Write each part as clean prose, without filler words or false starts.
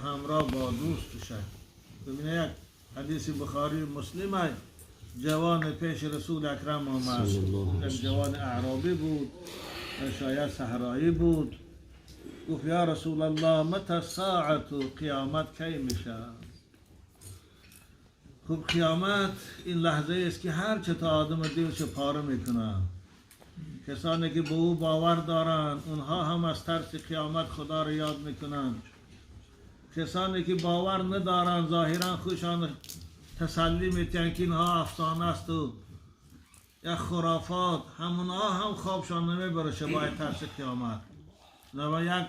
همراه با دوست شد. ببینید یک حدیث بخاری مسلم، جوان پیش رسول اکرم آمد، یک جوان اعرابی بود، شاید صحرایی بود. گفت یا رسول الله متى الساعة، قیامت کی میشه؟ خب قیامت این لحظه است که هر چه تا آدم دلش پاره میکنه. کسانی که به او باور دارند اونها هم از ترس قیامت خدا را یاد میکنند. کسانی که باور ندارند ظاهرا خوشان تسلی میتن که اینها افسانه است و یا خرافات، همونها هم خوابشان نمیبره شبای ترس قیامت. و یک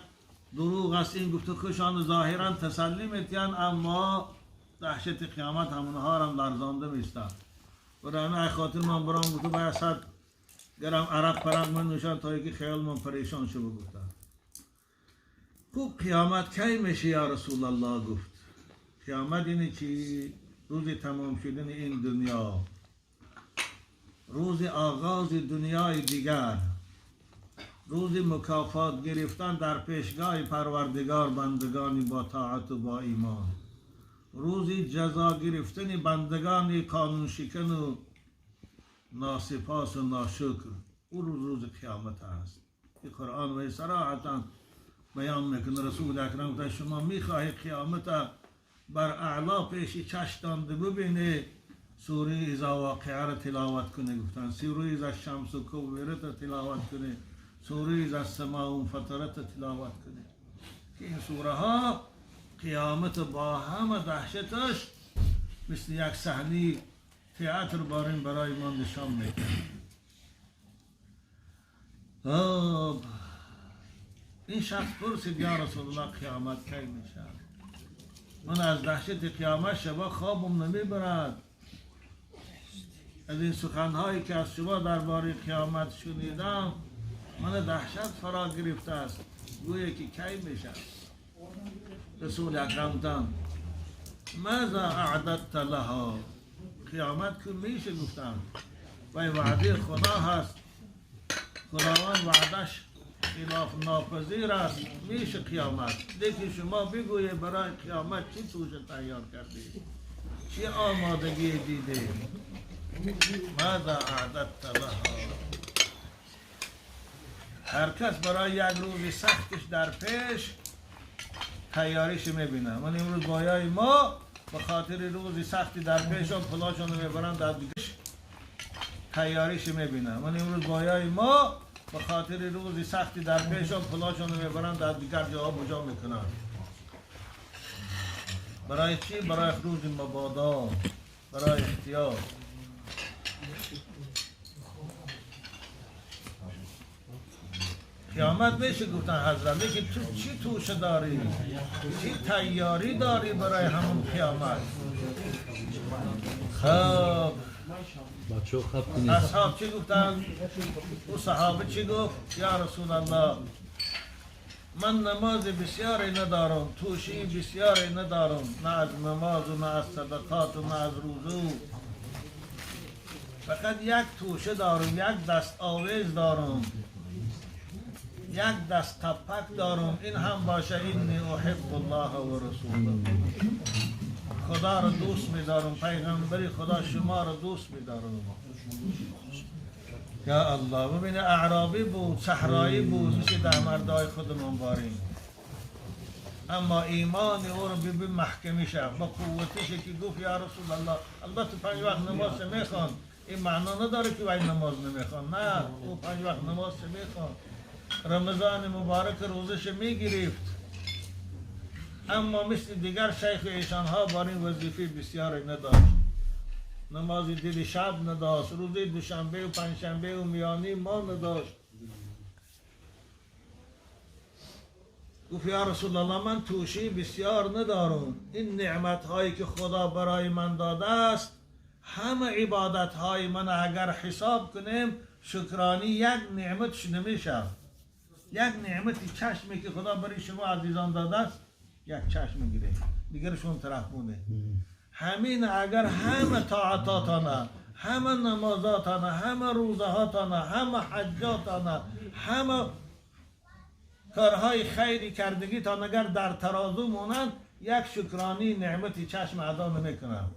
دروغ است این گفته، خوشان ظاهرا تسلی میتن اما دهشت قیامت همونها را هم لرزانده میستن. برای خاطر من برام گفته باید 100 گرم عرق پرق من نوشان تا اینکه خیال من پریشان شده. گفتن خوب قیامت کی میشه یا رسول الله؟ گفت قیامت اینه چی؟ روز تمام شدن این دنیا، روز آغاز دنیای دیگر، روز مکافات گرفتن در پیشگاه پروردگار بندگانی با طاعت و با ایمان، روز جزا گرفتن بندگان قانون شکن و ناسپاس و ناشکر. او روز روز قیامت است که قرآن و صراحتا بیان میکنه. رسول اکرم گفت شما میخواهی قیامت بر اعلا پیش چشتان ببینی، سوره اذا واقعه را تلاوت کنه. گفتن سوره اذا الشمس کوورت را تلاوت کنه، سوره اذا السماء انفطرت را تلاوت کنه، که این سوره ها قیامت با همه دهشتش مثل یک صحنه تئاتر بارین برای ما نشان میده. این شخص پرسید یا رسول الله قیامت کی میشه؟ من از دهشت قیامت شبا خوابم نمیبرد. از این سخنهایی که از شما درباره قیامت شنیدم من دهشت فرا گرفته است، گویا که کی میشه؟ رسول اکرم گفتند ماذا اعددت لها؟ قیامت که میشه؟ گفتم و وعده خدا هست، خداوند وعدش خلاف ناپذیر است، میشه قیامت. لیکن شما بگویید برای قیامت چی توشه تیار کردی، چی آمادگی دیده؟ ماذا اعددت لها؟ هر کس برای یک روز سختش در پیش تیاریش میبینه. من امروز بایای ما به خاطر روز سختی در پیشان پلاشون رو میبرن در دیگش تیاریش میبینه. من امروز بایای ما به خاطر روز سختی در پیشان پلاشون رو میبرن در دیگر جاها بجا میکنن. برای چی؟ برای روز مبادا، برای احتیاط. قیامت میشه گفتن حضرت، لیکن تو چی توشه داری؟ چی تیاری داری برای همون قیامت؟ خب اصحاب چی گفتن؟ او صحابه چی گفت؟ یا رسول الله من نماز بسیاری ندارم، توشه بسیاری ندارم، نه از نماز و نه از صدقات و نه از روزو، فقط یک توشه دارم، یک دست آویز دارم، یک دست تپک دارم، این هم باشه اینی احب الله و رسوله، خدا رو دوست می‌دارم، پیغمبری خدا شما رو دوست می‌دارم. یا الله. ببینه اعرابی بود، صحرایی بود، مثل ده مردای خودمون باریم، اما ایمان او رو ببین محکمی شه با قوتش که گفت یا رسول الله. البته 5 وقت نماز میخوان، این معنا نداره که وای نماز نمیخوان، نه، او 5 وقت نماز میخوان، رمضان مبارک روزش میگرفت، اما مثل دیگر شیخ ایشانها بر این وظیفه بسیار نداشت، نماز دل شب نداشت، روز دوشنبه و پنجشنبه و میانی ما نداشت. گفت یا رسول الله من توشه بسیار ندارم، این نعمت هایی که خدا برای من داده است همه عبادت های من اگر حساب کنیم شکرانی یک نعمتش نمیشه. یک نعمت چشمی که خدا برای شما عزیزان داده است یک چشم میگیره، دیگرشون طرف مونه. همین اگر همه طاعتاتانه، همه نمازاتانه، همه روزهاتانه، همه حجاتانه، همه کارهای خیری کردگی تا اگر در ترازو مونند یک شکرانی نعمتی چشم ادا نمیکنم.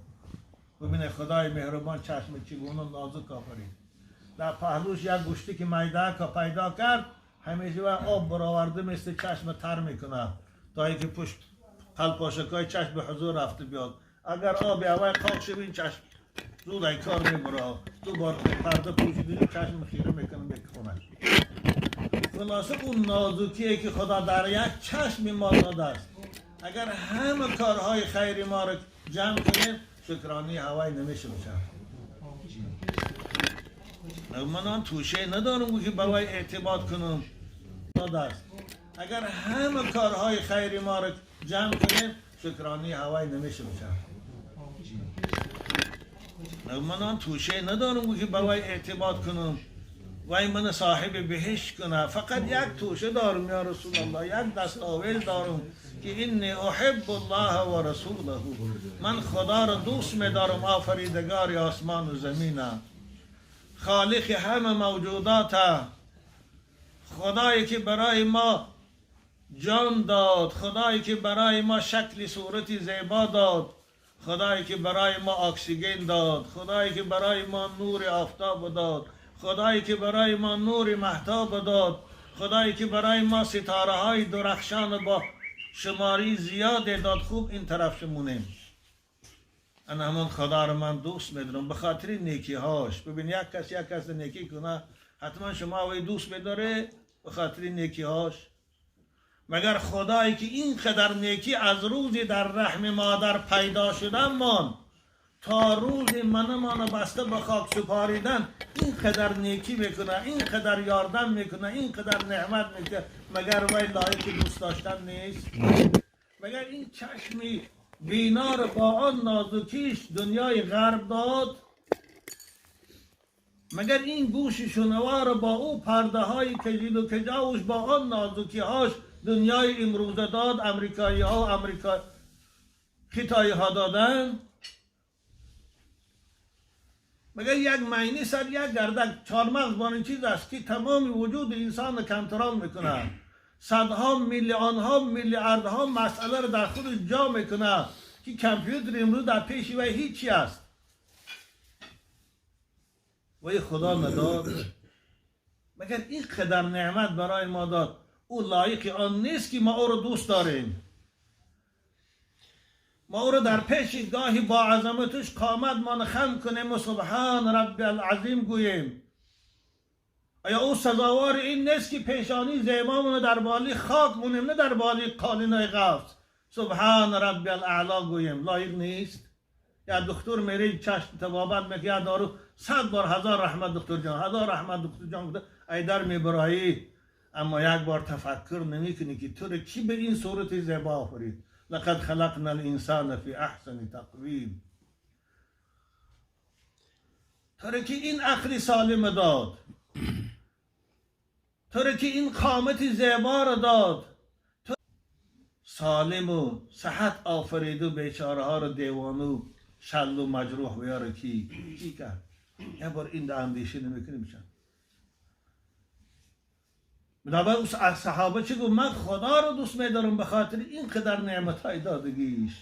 ببینه خدای مهربان چشم چگونه نازک آفرید. در پهلوش یک گوشتی که میده که پیدا کرد همیشه و آب برآورده مثل چشم تر میکنه تا اینکه پشت قلپاشکای چشم به حضور رفته بیاد. اگر آب هوای قاق شه این چشم زود ای کار میبره، دو بار پرده پوشیده چشم خیره میکنه میکنه. خلاصه اون نازکیه که خدا در یک چشم ما داده است، اگر همه کارهای خیری ما رو جمع کنیم شکرانی هوای نمیشه بشه. من آن توشه ندارم که به وی اعتماد کنم. داده است. اگر همه کارهای خیری ما رو جمع کنیم شکرانی هوای نمیشه بشه. من آن توشه ندارم که به وی اعتماد کنم وی من صاحب بهشت کنه. فقط یک توشه دارم یا رسول الله، یک دستاویز دارم که انی احب الله و رسوله، من خدا را دوست می‌دارم، آفریدگار آسمان و زمین، خالق همه موجودات، خدایی که برای ما جان داد، خدایی که برای ما شکل صورت زیبا داد، خدایی که برای ما اکسیژن داد، خدایی که برای ما نور آفتاب داد، خدایی که برای ما نور مهتاب داد، خدایی که برای ما ستاره های درخشان با شماری زیاد داد. خوب این طرف شمونیم. انا همون خدا رو من دوست میدارم به خاطر نیکی هاش. ببین یک کس نیکی کنه حتما شما وی دوست میداره به خاطر نیکی هاش. مگر خدایی که اینقدر نیکی از روزی در رحم مادر پیدا شدن مان تا روز منمان بسته به خاک سپاریدن اینقدر نیکی میکنه، اینقدر یاردم میکنه، اینقدر نعمت میکنه، مگر وی لایق دوست داشتن نیست؟ مگر این چشمی بینا رو با آن نازکیش دنیای غرب داد؟ مگر این گوش شنوا رو با او پرده های کجیل و کجاوش با آن نازکی هاش دنیای امروزه داد؟ امریکایی ها و امریکا خطایی ها دادن؟ مگر یک معنی سر یک گردک چارمغز با این چیز است که تمام وجود انسان کنترل میکنه، صدها میلیون ها میلیاردها مسئله رو در خودش جا میکنه که کامپیوتر امروز در پیش وی هیچی است. وی خدا نداد. مگر این قدر نعمت برای ما داد، او لایق آن نیست که ما او رو دوست داریم؟ ما او رو در پیش گاهی با عظمتش قامت ما خم کنیم و سبحان ربی العظیم گوییم. آیا او سزاوار این نیست که پیشانی زیبامون در بالی خاک مونیم، نه در بالی قالینای قفس سبحان ربی الاعلی گوییم؟ لایق نیست؟ یا دکتر میری چشم طبابت میکنه، یا دارو 100 بار هزار رحمت دکتر جان، هزار رحمت دکتر جان گفته ای در میبرایی، اما یک بار تفکر نمیکنی که تو رو کی به این صورت زیبا آفرید؟ لقد خلقنا الانسان فی احسن تقویم. تو رو که این عقل سالم داد، تو رو که این قامت زیبا رو داد، تو سالم و صحت آفرید و بیچاره ها رو دیوانو شل و مجروح بیاره کی کرد؟ یه بار این ده اندیشه نمیکنی بچن. بنابراین اون صحابه چه گفت؟ من خدا رو دوست میدارم به خاطر این قدر نعمت های دادگیش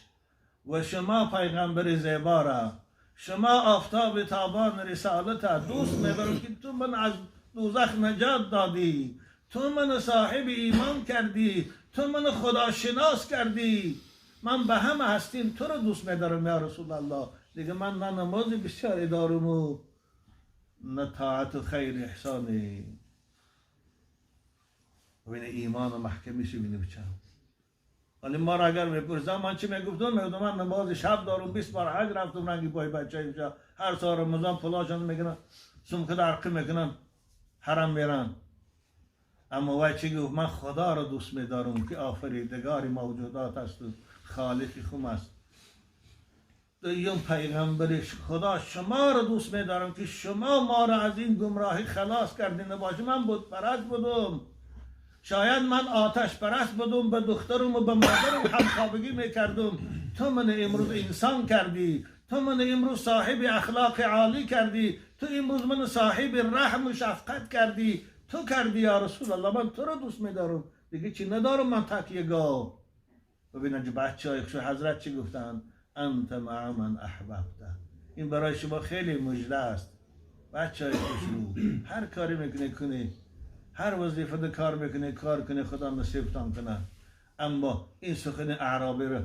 و شما پیغمبر زیبا را، شما آفتاب تابان رسالت دوست میدارم که تو من از دوزخ نجات دادی، تو من صاحب ایمان کردی، تو من خداشناس کردی، من به همه هستیم تو رو دوست میدارم یا رسول الله. دیگه من نه نماز بسیاری دارم و نه طاعت و خیر احسانی. ببینه ایمان و محکمیش بینه بچم. ولی ما را اگر میپرسم من چی میگفتم؟ میگفتم من نماز شب دارم، 20 بار حج رفتم، رنگی پای بچه اینجا هر سال رمضان پولاشان میگیرن، سمک درقی میکنن، حرم میرن. اما وای چی گفت؟ من خدا را دوست میدارم که آفریدگار موجودات است و خالق خوم است. دویم پیغمبرش خدا شما را دوست میدارم که شما ما را از این گمراهی خلاص کردین. نباشه من بت پرست بودم، شاید من آتش پرست بودم، به دخترم و به مادرم همخوابگی میکردم، تو من امروز انسان کردی، تو من امروز صاحب اخلاق عالی کردی، تو امروز من صاحب رحم و شفقت کردی، تو کردی یا رسول الله، من تو را دوست میدارم. دیگه چی ندارم من تکیه گاه. ببینن بچه های خوش حضرت چی گفتن؟ انت مع من احببت. این برای شما خیلی مژده است بچه های خوشرو. هر کاری میکنه کنی، هر وظیفه کار میکنه کار کنه، خدا نصیبتان کنه. اما این سخن اعرابی رو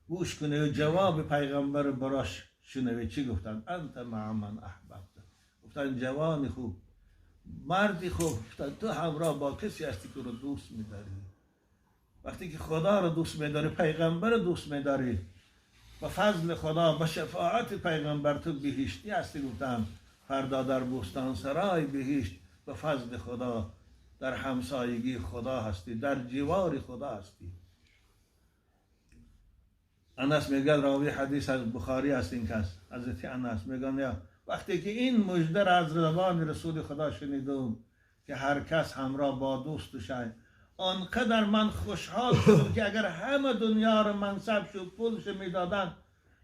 گوش کنه و جواب پیغمبر براش شنوه. چی گفتن؟ انت مع من احببت. گفتن جوان خوب، مردی خوب، گفتن تو همراه با کسی هستی که رو دوست میداری. وقتی که خدا رو دوست میداری، پیغمبر رو دوست میداری، با فضل خدا، با شفاعت پیغمبر تو بهشتی هستی. گفتن فردا در بوستان سرای بهشت به فضل خدا در همسایگی خدا هستی، در جوار خدا هستی. انس میگه، راوی حدیث از بخاری است این کس، حضرت انس میگن وقتی که این مژده را از زبان رسول خدا شنیدم که هر کس همراه با دوست شای، آنقدر من خوشحال شدم که اگر همه دنیا را منصب شو پولش میدادن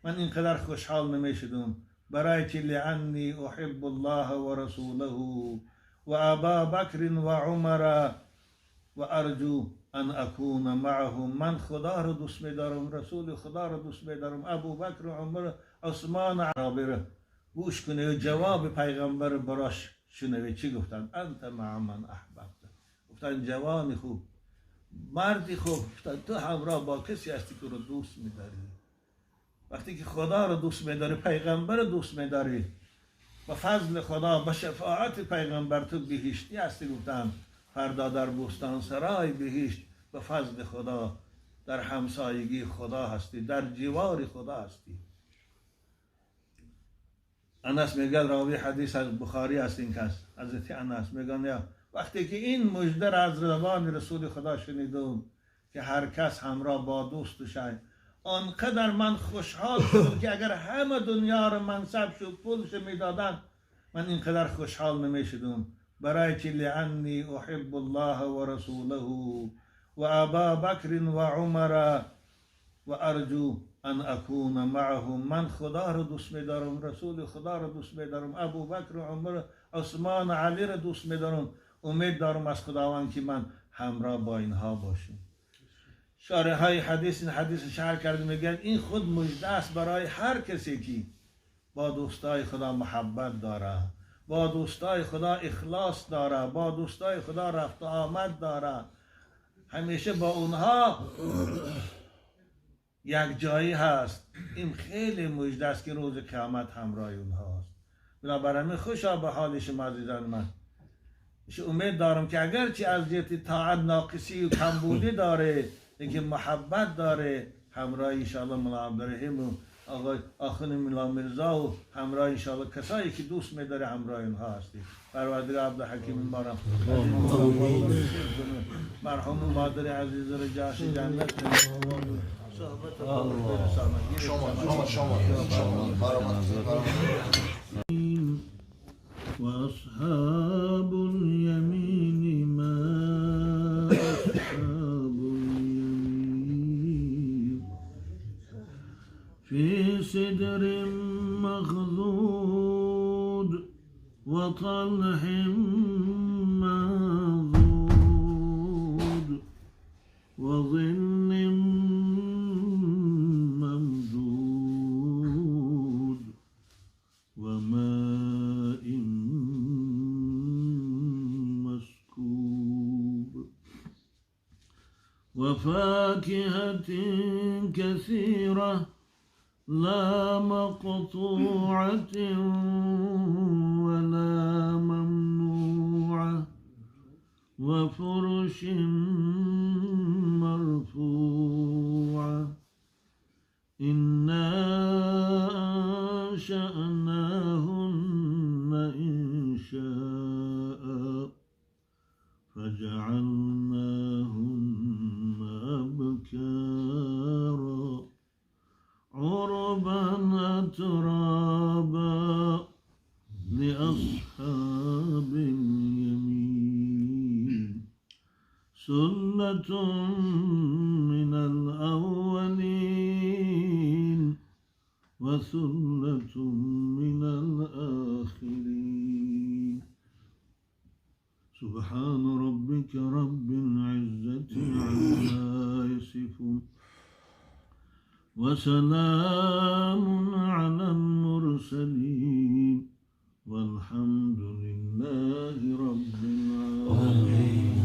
من اینقدر خوشحال نمیشدم. برای چی؟ لعنی احب الله و رسوله و ابا بکر و عمر و ارجو ان اکون معهم. من خدا رو دوست میدارم، رسول خدا رو دوست میدارم، ابو بکر و عمر، عثمان. عربی رو گوش کنه و جواب پیغمبر براش شنوه. چی گفتن؟ انت مع من احببت. گفتن جوان خوب، مردی خوب، گفتن تو همراه با کسی هستی که رو دوست میداری. وقتی که خدا رو دوست میداری، پیغمبر رو دوست میداری، با فضل خدا، با شفاعت پیغمبر تو بهشتی هستی. گفتن فردا در بوستان سرای بهشت به فضل خدا در همسایگی خدا هستی، در جوار خدا هستی. انس میگه، راوی حدیث از بخاری است این کس، حضرت انس میگن وقتی که این مژده را از زبان رسول خدا شنیدم که هر کس همراه با دوست شای، آنقدر من خوشحال شدم که اگر همه دنیا را منصب شو پولش میدادن من اینقدر خوشحال نمیشدم. برای چی؟ لعنی احب الله و رسوله و ابا بکر و عمر و ارجو ان اکون معهم. من خدا رو دوست میدارم، رسول خدا رو دوست میدارم، ابو بکر و عمر، عثمان، علی رو دوست میدارم. امید دارم از خداوند که من همراه با اینها باشم. شارح های حدیث این حدیث شرح کرده، میگن این خود مژده است برای هر کسی که با دوستای خدا محبت داره، با دوستای خدا اخلاص داره، با دوستای خدا رفت و آمد داره، همیشه با اونها یک جایی هست. این خیلی مژده است که روز قیامت همراه اونهاست. بنابراین خوشا به حال شما عزیزان من. امید دارم که اگرچه از جهت طاعت ناقصی و کمبودی داره، لیکن محبت داره، همراه انشاءالله ملا عبدالرحیم و آقای آخوند ملا میرزا و همراه انشاءالله کسایی که دوست میداره همراه اینها هستیم. پروردگار عبدالحکیم مارم مرحوم مادر عزیز را جاش جنت صحبت شما شما شما وأصحاب اليمين ما أصحاب اليمين في سدر مخضود وطلح منضود وظل ممدود وماء مسكوب وفاكهة كثيرة لا مقطوعة ولا ممنوعة وفرش مرفوعة إنا أنشأناهن إنشاء فجعلناهن أبكارا عربا أترابا لأصحاب اليمين ثلة من الأولين وثلة من الآخرين. سبحان ربك رب العزة وسلام على المرسلين والحمد لله رب العالمين.